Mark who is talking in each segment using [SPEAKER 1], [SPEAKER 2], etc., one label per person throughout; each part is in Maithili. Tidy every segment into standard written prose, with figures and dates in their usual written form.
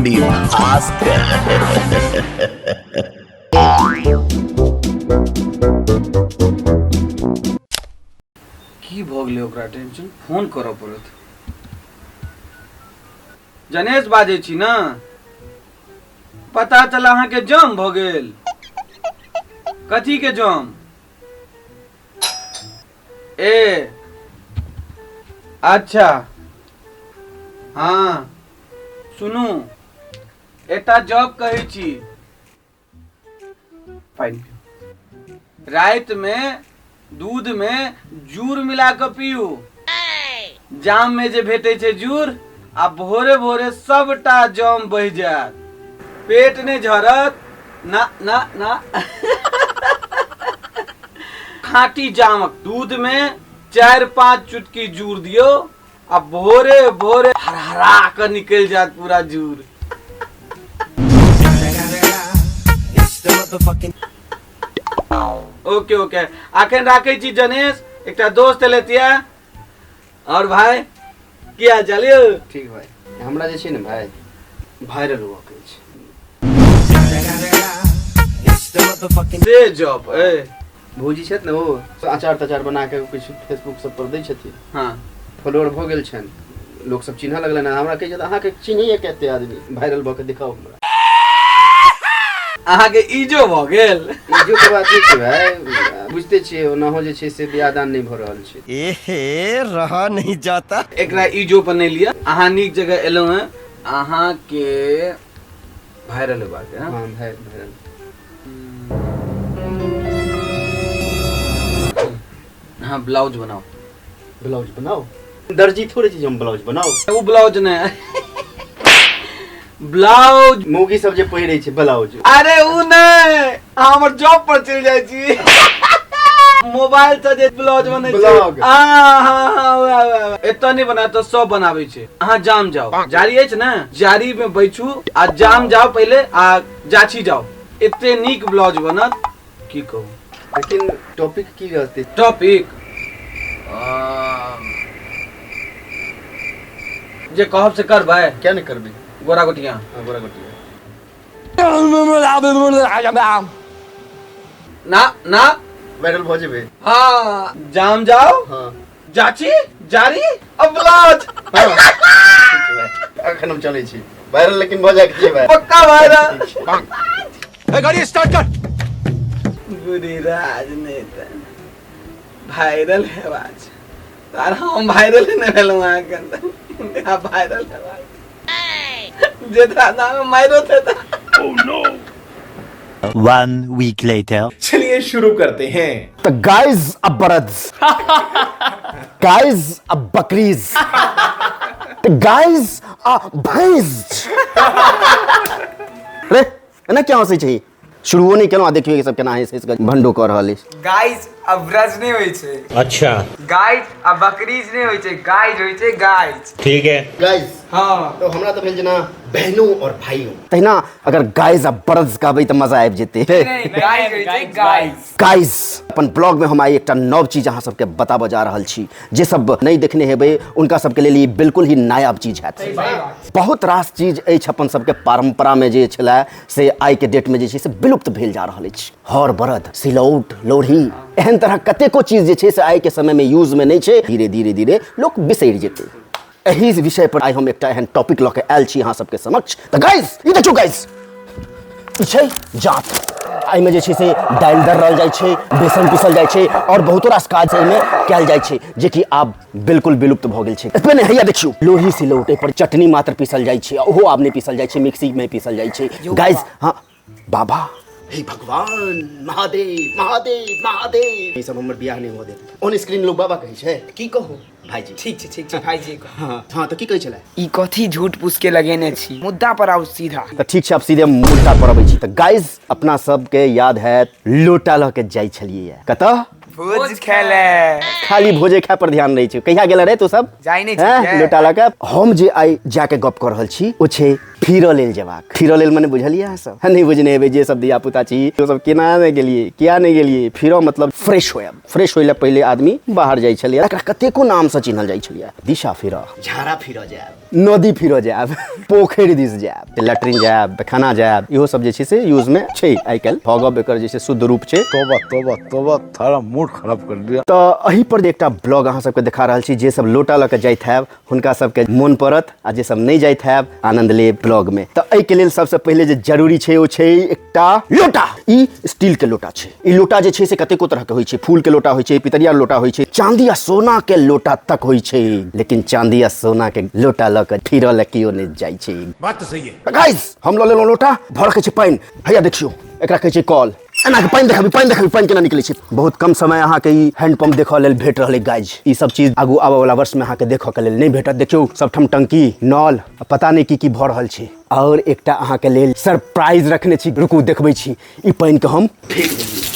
[SPEAKER 1] कॉमेडी भास्कर।
[SPEAKER 2] की भऽ गेलै ओकरा टेंशन फोन करऽ पड़त। जनेश बाजै छी ने? पता चल अहाँके जाम भऽ गेल। कथी के जाम? ए अच्छा हँ सुनू, एकटा जॉब कहै छी। पानि पियू। रातिमे दूधमे जूर मिला कऽ पीयू, जाम में जे भेटै छै जूर, आ भोरे भोरे सबटा जाम बहि जायत, पेट नहि झरत। ना ना ना, खाँटी जामक दूध में 4-5 चुटकी जूर दियौ आ भोरे भोरे हरहरा कऽ निकलि जायत पूरा जूर। ओके ओके, अखन राखै छी जनेश, एकटा दोस्त एलथि ये। और भाई की हाल चाल यौ?
[SPEAKER 3] ठीक भाई, हमरा जे छै ने भाई वायरल हुअ के छै।
[SPEAKER 2] से जॉब ए
[SPEAKER 3] भौजी छथि ने, ओ अचार तचार बना के किछु फेसबुक सब पर दै छथिन। फॉलोअर भऽ गेल छनि, लोक सब चिन्हऽ लगलनि। हमरा कहै छथि अहाँके चिन्हैए कते आदमी, वायरल भऽ के दिखाउ हमरा।
[SPEAKER 2] अहाँके इजो भऽ गेल?
[SPEAKER 3] इजो के बात नहि छै भाई, बुझिते छियै ओनाहो जे छै से बियाह दान नहि भऽ रहल छै।
[SPEAKER 1] एहे रहा नहीं जाता।
[SPEAKER 2] एकरा इजो पर नहि लिअ, अहाँ नीक जगह एलहुँ हेँ। अहाँके वायरल हेबाक है?
[SPEAKER 3] हँ भाई, वायरल।
[SPEAKER 2] हाँ, ब्लाउज बनाओ।
[SPEAKER 3] ब्लाउज बनाओ? दर्जी थोड़े छी जे हम ब्लाउज बनाओ।
[SPEAKER 2] ओ ब्लाउज नहि, ब्लाउज
[SPEAKER 3] मौगी सब जे पहिरे छै ब्लाउज।
[SPEAKER 2] अरे उ नहि, अहाँ हमर जॉब पर चलि जाइ छी। मोबाइल से जे ब्लाउज बनै छै।
[SPEAKER 3] ब्लॉग।
[SPEAKER 2] हाँ, हाँ, हाँ, वएह, वएह, वएह। एतऽ नहि बना तऽ सब बनाबै छै। अहाँ जाम जाओ, जारी अछि ने, जारी में बैठू आ जाम जाओ पहिले आ जाछी जाओ, एते नीक ब्लाउज बनत की कहू।
[SPEAKER 3] लेकिन टॉपिक की रहतै?
[SPEAKER 2] टॉपिक जे कहब से करबै?
[SPEAKER 3] क्या नहि करबै।
[SPEAKER 2] गोरा गोटिया।
[SPEAKER 3] हाँ, गोरा गोटिया।
[SPEAKER 2] ना ना,
[SPEAKER 3] वायरल भऽ जेबै।
[SPEAKER 2] हाँ, जाम जाओ। जाची जारी अब ब्लाउज।
[SPEAKER 3] हाँ ठीक छै भाई, अखन हम चलै छी वायरल लेकिन भऽ जायके छै भाई।
[SPEAKER 2] पक्का वायरल।
[SPEAKER 1] गाड़ी स्टार्ट कर।
[SPEAKER 2] बुढ़ी राजनेता वायरल हेबाक छै आर हम वायरल नहि भेलहुँ अहाँके वायरल हेबाक जे नाम मायरो थे।
[SPEAKER 1] One week later.
[SPEAKER 4] चलिए शुरू करते हैं।
[SPEAKER 5] तो गाइस अब बरद, गाइस अब बकरीज, तो गाइस आ भैंस। रे एना क्या हंसै छै? शुरुओ नहि केलहुँ आ देखियौ ई सब केना हँसि हँसि कऽ भंडो कऽ रहल अछि।
[SPEAKER 6] गाइस अब ब्रज नहीं होई छै।
[SPEAKER 7] अच्छा।
[SPEAKER 6] गाइस अब बकरीज नहीं होई छै, गाइस होई छै गाइस।
[SPEAKER 7] ठीक है।
[SPEAKER 3] गाइस
[SPEAKER 6] हाँ
[SPEAKER 3] तो हमरा तऽ भेल जेना बहनों और भाइयों।
[SPEAKER 5] तहिना अगर गाइस आ बरद कहबै तऽ मजा आबि जेतै।
[SPEAKER 6] नहीं, गाइस होई छै गाइस।
[SPEAKER 5] गाइस, अपन ब्लॉग में हम आइ एकटा नव चीज अहाँ सबके बताबऽ जा रहल छी। जे सब नहि देखने हेबै उनका सबके लेल ई बिल्कुल ही नायाब चीज हैत। बहुत रास चीज अछि अपन सबके परंपरा में जे छलै से आइ के डेट में जे छै से विलुप्त भेल जा रहल अछि। हर बरद, सिलौट लोढ़ी, एहन तरह कतेको चीज जे छै से आइ के समय में यूज में नहि छै। धीरे धीरे धीरे लोक बिसरि जेतै। एहि विषय पर आइ हम एकटा एहन टॉपिक लऽ के आयल छी अहाँ सबके समक्ष। तऽ गाइस ई देखियौ, गाइस ई छै जात। एहिमे जे छै से दालि दर्रल जाइ छै, बेसन पीसल जाइ छै और बहुतो रास काज एहिमे कयल जाइ छै जेकि आब बिल्कुल विलुप्त भऽ गेल छै। एतबे नहि, हैया देखियौ लोढ़ी सिलौट, एहि पर चटनी मात्र पीसल जाइ छै, ओहो आब नहि पीसल जाइ छै, मिक्सी में पीसल जाइ छै। गाइस हाँ बाबा,
[SPEAKER 3] हे भगवान महादेव महादेव महादेव, ई सब हमर बियाह नहि हुअ देत। ऑन स्क्रीन लोग बाबा कहै छै, की कहू भाईजी?
[SPEAKER 6] ठीक छै, ठीक छै भाईजी।
[SPEAKER 3] हाँ हाँ, तऽ की कहै छलै?
[SPEAKER 6] ई कथी झूठ पूस के लगेने छी? मुद्दा पर आउ सीधा।
[SPEAKER 5] तऽ ठीक छै, आब सीधे मुद्दा पर अबै छी। तऽ गाइस अपना सबके याद हैत लोटा लऽ के जाइ छलियै कतऽ?
[SPEAKER 6] भोज खेले।
[SPEAKER 5] खाली भोजे खाय पर ध्यान रहै छै। कहिया गेल रे तू सब?
[SPEAKER 6] जाइ नहि
[SPEAKER 5] हैं?
[SPEAKER 6] छियै।
[SPEAKER 5] लोटा लऽ के। हम जे आइ जाके गप कऽ रहल छी ओ छै फिरऽ लेल जेबाक। फिरऽ लेल मने बुझलियै अहाँ सब? नहि बुझने हेबै जे सब धियापुता छी ओ सब केना नहि गेलियै, किया नहि गेलियै। फिरऽ मतलब फ्रेश होयब। फ्रेश होय लए पहिले आदमी बाहर जाइ छलैए। एकरा कतेको नामसँ चिन्हल जाइ छलैए। दिशा फिरऽ, झाड़ा फिरऽ जायब, नदी फिरऽ जायब, पोखरि दिस जायब, लैट्रिन जायब, पैखाना जायब, इहो सब जे छै से यूजमे छै आइ काल्हि। हगब एकर जे छै शुद्ध रूप छै।
[SPEAKER 7] तौबा तौबा तौबा, थारा मूड खराब कर दिया।
[SPEAKER 5] तऽ एहि पर एकटा ब्लॉग अहाँ सबके देखा रहल छी। जे सब लोटा लऽ कऽ जाइत हैब हुनका सबके मोन पड़त, आ जे सब नहि जाइत हैब आनंद लेब ब्लॉग में। तऽ एहिके लेल सबसँ पहिले जे जरूरी छै ओ छै एकटा लोटा। ई स्टील के लोटा छै। ई लोटा जे छै से कतेको तरह के होइ छै। फूल के लोटा होइ छै, पितरिया लोटा होइ छै, चांदी आ सोना के लोटा तक होइ छै। लेकिन चांदी आ सोना के लोटा लऽ कऽ फिरऽ लए केओ नहि जाइ छै।
[SPEAKER 7] बात तऽ सही है।
[SPEAKER 5] गाइस, हम लऽ लेलहुँ लोटा, भरऽ के छै पानि। हैया देखियौ, एकरा कहै छै कल। एना के पानि देखाबी, पानि देखाबी, पानि केना निकलै छै। बहुत कम समय अहाँके ई हैंडपम्प देखऽ लेल भेट रहलै गाइज। ई सब चीज आगू आबऽ वाला वर्ष में अहाँके देखऽ के लेल नहि भेटत। देखियौ सबठाम टंकी, नल, पता नहि की की भऽ रहल छै। और एकटा अहाँके लेल सरप्राइज रखने छी, रुकू देखबै छी। ई पानि के हम फेंक देलियै।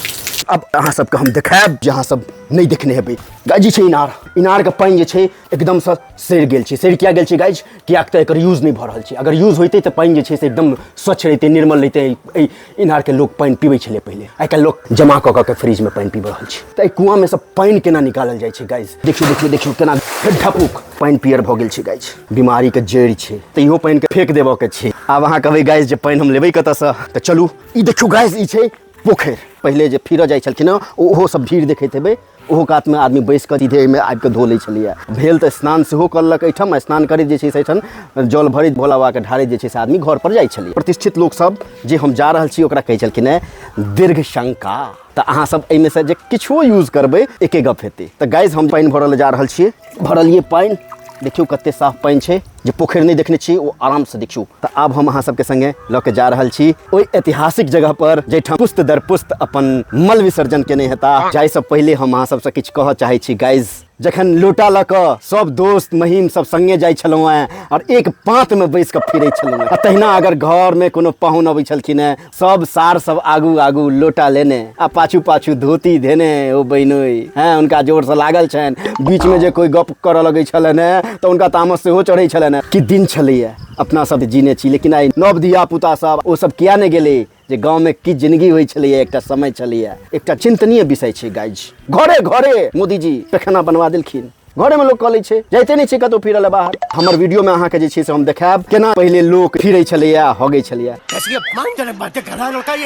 [SPEAKER 5] अब अहाँ सबके हम देखायब जे अहाँ सब नहि देखने हेबै। गाइज, ई छै इनार। इनार के पानि जे छै एकदमसँ सड़ि गेल छै। सड़ि किया गेल छै गाइज? कियाक तऽ एकर यूज नहि भऽ रहल छै। अगर यूज होइतै तऽ पानि जे छै से एकदम स्वच्छ रहितै, निर्मल रहितै। एहि इनारके लोक पानि पीबै छलै पहिले। आइ काल्हि लोक जमा कऽ कऽ के फ्रिजमे पानि पीब रहल छै। तऽ एहि कुआँमे सँ पानि केना निकालल जाइ छै गाइज? देखियौ देखियौ देखियौ केना ढपुक पानि पियर भऽ गेल छै गाइज। बीमारीके जड़ि छै, तऽ इहो पानिके फेक देबऽके छै। आब अहाँ कहबै गाइज जे पानि हम लेबै कतऽसँ? तऽ चलू, ई देखियौ गाइज, ई छै पोखरि। पहिले जे फिरऽ जाइ छलखिन हँ ओहो सब भीड़ देखैत हेबै। ओहो कातमे आदमी बैस कऽ सीधे एहिमे आबि कऽ धो लै छलैए। भेल तऽ स्नान सेहो कऽ लेलक एहिठाम। स्नान करैत जे छै से एहिठाम जल भरैत भोला बाबाके ढारैत जे छै से आदमी घर पर जाइ छलै। प्रतिष्ठित लोकसभ जे हम जा रहल छी ओकरा कहै छलखिन हेँ दीर्घशंका। तऽ अहाँ सब एहिमे से जे किछुओ यूज करबै एके गप हेतै। तऽ गाइज, हम पानि भरऽ लए जा रहल छियै। भरलियै पानि, देखियौ कते साफ पानि छै। जे पोखरि नहि देखने छी ओ आरामसँ देखियौ। तऽ आब हम अहाँ सबके संगे लऽ के जा रहल छी ओहि ऐतिहासिक जगह पर जाहिठाम पुस्त दर पुस्त अपन मल विसर्जन केने हेता। जाहिसँ पहिले हम अहाँ सबसँ किछु कहऽ चाहै छी गाइज। जखन लोटा लऽ कऽ सब दोस्त महीम सब संगे जाइ छलहुँ हेँ और एक पाँतमे बैस कऽ फिरै छलहुँ हेँ, आ तहिना अगर घरमे कोनो पाहुन अबै छलखिन हेँ, सब सार सब आगू आगू लोटा लेने आ पाछू पाछू धोती धेने ओ बहिनोइ हैं हुनका जोरसँ लागल छनि। बीचमे जे कोइ गप करऽ लगै छलनि हेँ तऽ हुनका तामस सेहो चढ़ै छलनि हेँ। की दिन छलैए, अपना सब जीने छी। लेकिन आइ नव धिया पुता सब ओ सब किया नहि गेलै जे गाँवमे की जिंदगी होइ छलैए, एकटा समय छलैए। एकटा चिन्तनीय विषय छै गाइज। घरे घरे मोदीजी पैखाना बनवा देलखिन, घरेमे लोक कऽ लै छै, जाइते नहि छै कतहु फिरऽ लए बाहर। हमर वीडियोमे अहाँके जे छै से हम देखायब केना पहिले लोक फिरै छलैए, हगै छलैए।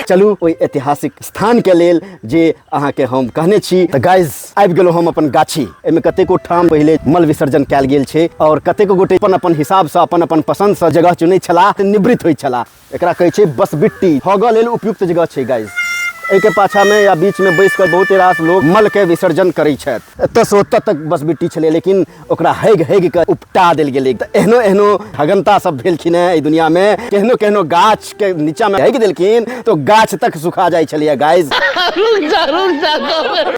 [SPEAKER 5] चलू ओहि ऐतिहासिक स्थानके लेल जे अहाँके हम कहने छी। तऽ गाइज, आबि गेलहुँ हम अपन गाछी। एहिमे कतेको ठाम पहिले मल विसर्जन कयल गेल छै और कतेको गोटे अपन अपन हिसाबसँ अपन अपन पसन्दसँ जगह चुनै छलाह, निवृत्त होइ छलाह। एकरा कहै छै बसबिट्टी। हगऽ लेल उपयुक्त जगह छै गाइज। एहिके पाछामे या बीचमे बैस कऽ बहुते रास लोक मलके विसर्जन करै छथि। एतऽसँ ओतऽ तक बसबिट्टी छलै, लेकिन ओकरा हैग हैग कऽ उपटा देल गेलै। तऽ एहनो एहनो हगनता सब भेलखिन हेँ एहि दुनियामे, केहनो केहनो गाछके नीचाँमे हैग देलखिन तऽ गाछ तक सुखा जाइ छलैए गाइज।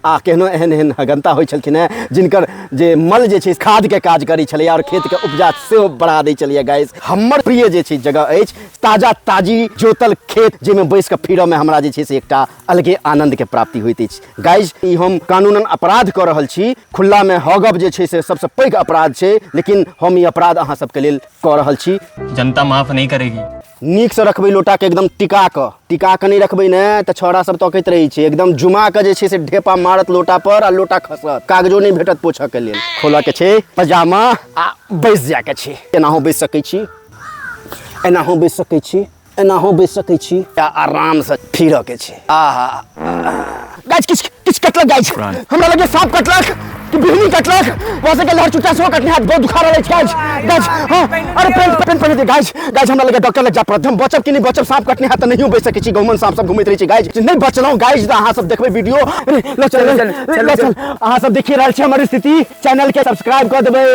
[SPEAKER 5] आ केहनो एहन एहन हगनता होइ छलखिन हेँ जिनकर जे मल जे छै खादके काज करै छलैए आओर खेतके उपजा सेहो बढ़ा दै छलैए गाइज। हमर प्रिय जे छै जगह अछि ताजा ताजी जोतल खेत, जाहिमे बैस कऽ फिरऽमे हमरा जे छै से एकटा अलगे आनन्दके प्राप्ति होइत अछि गाइज। ई हम कानूनन अपराध कऽ रहल छी। खुल्लामे हगब जे छै से सबसँ पैघ अपराध छै, लेकिन हम ई अपराध अहाँ सबके लेल कऽ रहल छी।
[SPEAKER 8] जनता माफ नहीं करेगी।
[SPEAKER 5] नीकसँ रखबै लोटाके एकदम टिका कऽ, टिका कऽ नहि रखबै ने तऽ छौड़ा सब तकैत रहै छै। एकदम जुमा कऽ जे छै से ढेपा मारत लोटा पर आ लोटा खसत, कागजो नहि भेटत पोछऽके लेल। खोलऽके छै पजामा आ बैस जायके छै। एनाहो बैस सकै छी, एनाहो बैस सकै छी, एनाहो बैस सकै छी, आ आरामसँ फिरऽके छै। आहा गाछ किछु किछु कटलक गाछ, हमरा लगे सांप कटलक कि बिहनी कटलक, वैसे के लहर चुट्टा सेहो कटने हाथ बहुत दुखा रहल अछि गाछ। गाछ हाँ, अरे पेंट पेंट पहिने दे गाछ। गाछ हमरा लगे डॉक्टर लग जा पड़त। हम बचब कि नहि बचब? सांप कटने हाथ तऽ नहियो बचि सकै छी, गहुमन सांप सब घुमैत रहै छै गाछ। नहि बचलहुँ गाछ तऽ अहाँ सब देखबै वीडियो। अरे ल चल ल चल, अहाँ सब देखिए रहल छी हमर स्थिति। चैनल के सब्सक्राइब कऽ देबै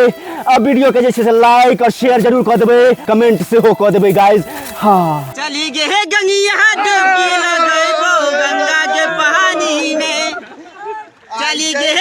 [SPEAKER 5] आ वीडियो के जे छै से लाइक और शेयर जरूर कऽ देबै, कमेंट सेहो कऽ देबै गाइज। हाँ
[SPEAKER 9] चली गे गंगिया डुबकी लगैबो गंगा के पानी में, चली गे